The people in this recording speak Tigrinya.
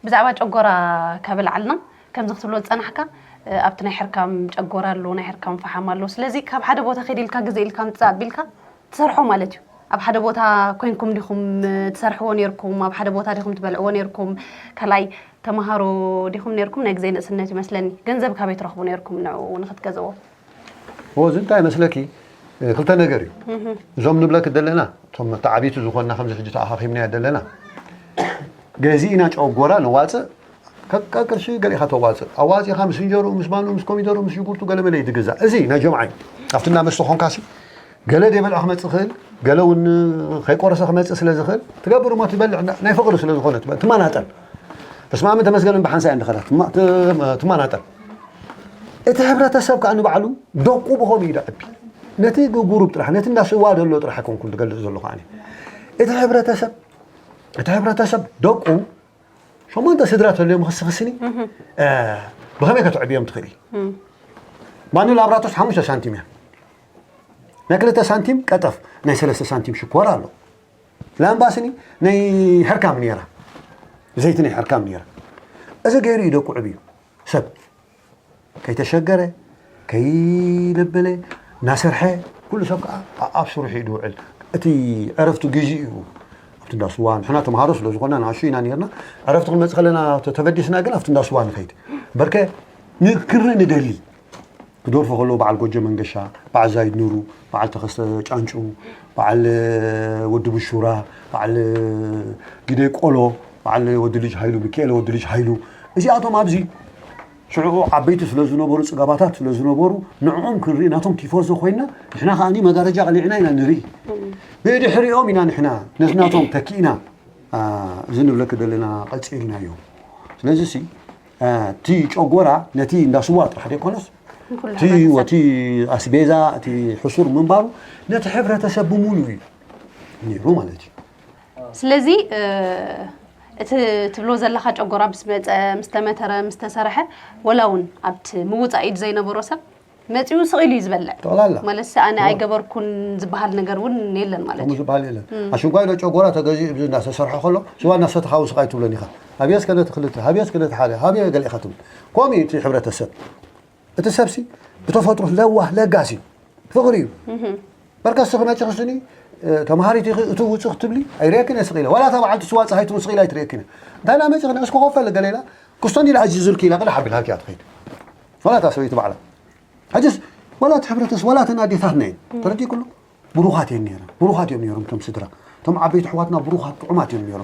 ብዛዕባ ጨጎራ ካብ ኣልዓልና፣ ከምዚ ክትብሎ ዝጸናሕካ፣ እ፣ ኣብቲ ናይ ሕርካም ጨጎራ ኣሎ፣ ናይ ሕርካም ፈሓም ኣሎ። ስለዚ ካብ ሓደ ቦታ ከይደ ኢልካ ግዘ ኢልካ ምጽእ ኣቢልካ ትሰርሖ ማለት እዩ። ኣብ ሓደ ቦታ ኮይንኩም ዲኹም፣ እ፣ ትሰርሕዎ ነይርኩም? ኣብ ሓደ ቦታ ዲኹም ትበልዕዎ ነይርኩም? ካልኣይ፣ ተምሃሮ ዲኹም ነይርኩም? ናይ ግዜ ንእስነት ይመስለኒ። ገንዘብ ካበይ ትረኽቡ ነይርኩም ንዕኡ ንኽትገዝእዎ? ኦ፣ እዚ እንታይ መስለኪ? እ፣ ክልተ ነገር እዩ። እዞም ንብለኪ ዘለና፣ እቶም ተዓቢቱ ዝኾንና ከምዚ ሕጂ ተኣኻኺብናዮ ዘለና፣ ገዚእና ጨጎራ ነዋፅእ፣ ከቃ ቅርሺ ገሊኻ ተዋፅእ። ኣዋፂኻ ምስ እንጀርኡ፣ ምስ ባኑ፣ ምስ ኮሚደሩ፣ ምስ ሽጉርቱ ገለ መለ እዩ ዝግዛእ። እዚ ናይ ጀምዓ እዩ። ኣብቲ እንዳ መስተ ኾንካሲ፣ ገለ ዘይበልዖ ክመፅእ ይኽእል፣ ገለ እውን ከይቆረሰ ክመፅእ ስለ ዝኽእል፣ ትገብር እሞ ትበልዕ፣ ናይ ፍቕሪ ስለ ዝኾነ ትመ-፣ ትመናጠል። ተስማምን ተመስገንን ብሓንሳእ እየን ዝኸዳ፣ ትማ-፣ ትማ-፣ ትመናጠል። እቲ ሕብረተሰብ ከኣ ንባዕሉ ደቁ ብኸምኡ እዩ ደዕቢ። ነቲ ጉሩብ ጥራሕ፣ ነቲ እንዳ ስዋ ዘሎ ጥራሕ ኣይኮንኩን ዝገልጽ ዘለኹ ኣነ። እቲ ሕብረተሰብ፣ እቲ ሕብረተሰብ ደቁ ሸሞንተ ስድራ ተልዮም ክስኽስኒ፣ እ፣ ብኸመይ ከተዕብዮም ትኽእሊ? ባኒ ላብራቶስ ሓሙሽተ ሳንቲም እያ። ናይ ክልተ ሳንቲም ቀጠፍ፣ ናይ ሰለስተ ሳንቲም ሽኮር ኣሎ። ላምባስኒ ናይ ሕርካም ነይራ፣ ዘይቲ ናይ ሕርካም ነይራ። እዚ ገይሩ እዩ ደቁ ዕብዩ ሰብ። ከይተሸገረ፣ ከይለበለ፣ እናሰርሐ፣ ኩሉ ሰብ ከዓ ኣ-፣ ኣብ ስርሑ እዩ ዝውዕል። እቲ ዕረፍቱ ግዜ እዩ። ኣብቲ እንዳ ስዋ፣ ንሕና ተምሃሮ ስለ ዝኾና ንኣሽቱ ኢና ነይርና። ዕረፍቲ ክንመጽእ ከለና ተ-፣ ተበዲስና ግን ኣብቲ እንዳ ስዋ ንኸይድ። በርከ ን-፣ ክንርኢ ንደሊ። ክደርፉ ከለዉ በዓል ጎጆ መንገሻ፣ በዓል ዛይድ ኑሩ፣ በዓል ተኸስተ ጫንጩ፣ በዓል ወዲ ብሹራ፣ በዓል ግደይ ቆሎ፣ በዓል ወዲ ልጅ ሃይሉ፣ ሚካኤል ወዲ ልጅ ሃይሉ፣ እዚኣቶም ኣብዚ ሽዑ ዓበይቲ ስለ ዝነበሩ፣ ጽጋባታት ስለ ዝነበሩ፣ ንዕኦም ክንርኢ ናቶም ቲፎዞ ኮይና፣ ንሕና ከኣኒ መጋረጃ ቀሊዕና ኢና ንርኢ። ብድሕሪኦም ኢና ንሕና ነዚ ናቶም ተኪእና፣ ኣ፣ እዚ ንብለኪ ዘለና ቀጺልናዮ። ስለዚ ሲ፣ ኣ፣ እቲ ጨጎራ ነቲ እንዳ ስዋ ጥራሕ ዘይኮነስ፣ ንኩሉ እቲ፣ ሕብረተሰብ። እቲ ኣስቤዛ፣ እቲ ሕሱር ምንባሩ ነቲ ሕብረተሰብ ብምሉኡ እዩ ነይሩ ማለት እዩ። ስለዚ፣ እ፣ እቲ ትብሎ ዘለኻ ጨጎራ ምስ መጸ፣ ምስ ተመተረ፣ ምስ ተሰርሐ፣ ወላ እውን ኣብቲ ምውጻእ ኢድ ዘይነበሮ ሰብ መጺኡ ስቕ ኢሉ እዩ ዝበልዕ። ጠቕላላ። ማለት፣ ኣነ ዋ። ኣይገበርኩን ዝበሃል ነገር እውን የለን ማለት ከምኡ እዩ። ዝበሃል የለን። እም። ኣሽንኳይ ዶ ጨጎራ ተገዚኡ ብዚ እናተሰርሐ ከሎ፣ ስዋ እናሰተኻ እውን ስቕ ኣይትብሎን ኢኻ። ሃብየ እስከ ነቲ ክልተ፣ ሃብየ እስከ ነቲ ሓደ፣ ሃብየ ገለ ኢኻ ትብል። ከምኡ እዩ እቲ ሕብረተሰብ። እቲ ሰብሲ ብተፈጥሮ ለዋህ፣ ለጋስ እዩ። ፍቕሪ እዩ። እም። በርከስ ክመጽእ ክስኒ፣ እ፣ ተምሃሪት ኢኺ፣ እቱ ውጽእ ክትብሊ፣ ኣይርእየክን እየ ስቕ ኢለ። ዋላ እታ በዓልቲ ስዋ ጸሃይቱ እውን ስቕ ኢላ ኣይትርእየክን እያ። እንታይ ኢላ መጺእኽኒ? እስኪ ኮፍ በሊ ገለ ኢላ፣ ክስቶኒ ኢላ ሕጂ ዝልኪ ኢላ፣ ቅድሕ ኣቢላ ሃብኪ እያ ትኸይድ። ዋላ እታ ሰበይቲ ባዕላ። ሕጅስ፣ ዋላ እቲ ሕብረተሰብ፣ ዋላ እተን ኣዴታትና እየን። እም። ተረዲእኩሉ? ብሩኻት እየን ነይረን። ብሩኻት እዮም ነይሮም እቶም ስድራ። እቶም ዓበይቲ ኣሕዋትና ብሩኻት፣ ጥዑማት እዮም ነይሮም።